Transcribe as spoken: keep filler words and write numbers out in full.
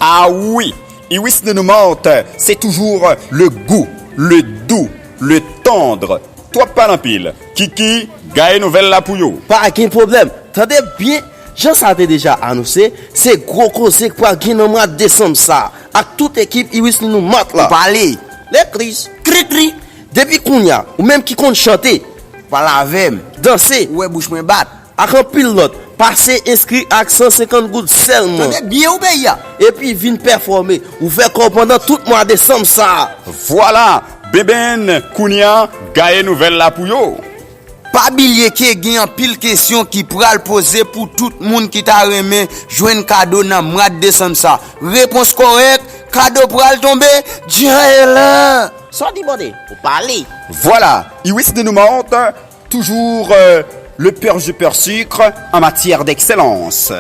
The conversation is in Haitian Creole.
Ah wi, Iwis Nounoumort, c'est toujours le goût, le doux, le tendre. Twòp pale anpil. Kiki, gaye nouvèl la pou yo. Pa gen pwoblèm. Tande byen, jan sa te deja anonse, se gwo koze k pral gen nan mwa desanm sa a, ak tout ekip Iwis Nounoumort la. Ou pale. Legliz. Krikri. Depi kounye a, ou menm ki konn chante, pale avè m. Danse. Ou wè bouch mwen bat. Ak anpil lòt, pase enskri ak san senkant goud sèlman. Tande byen wi peyi a. Epi vin pèfòme, ouvè kò w pandan tout mwa desanm sa a. Vwala, Benben, kounye a, gaye nouvèl la pou yo. Pa bliye ke gen anpil kesyon ki pral poze pou tout moun ki ta renmen jwenn kado nan mwa desanm sa. Repons kòrèk, kado pral tonbe, djan e lan. Sa w di, Bòde? Ou pale. Voilà, Iwis Nounoumort, toujours euh, le pur du pur sucre en matière d'excellence.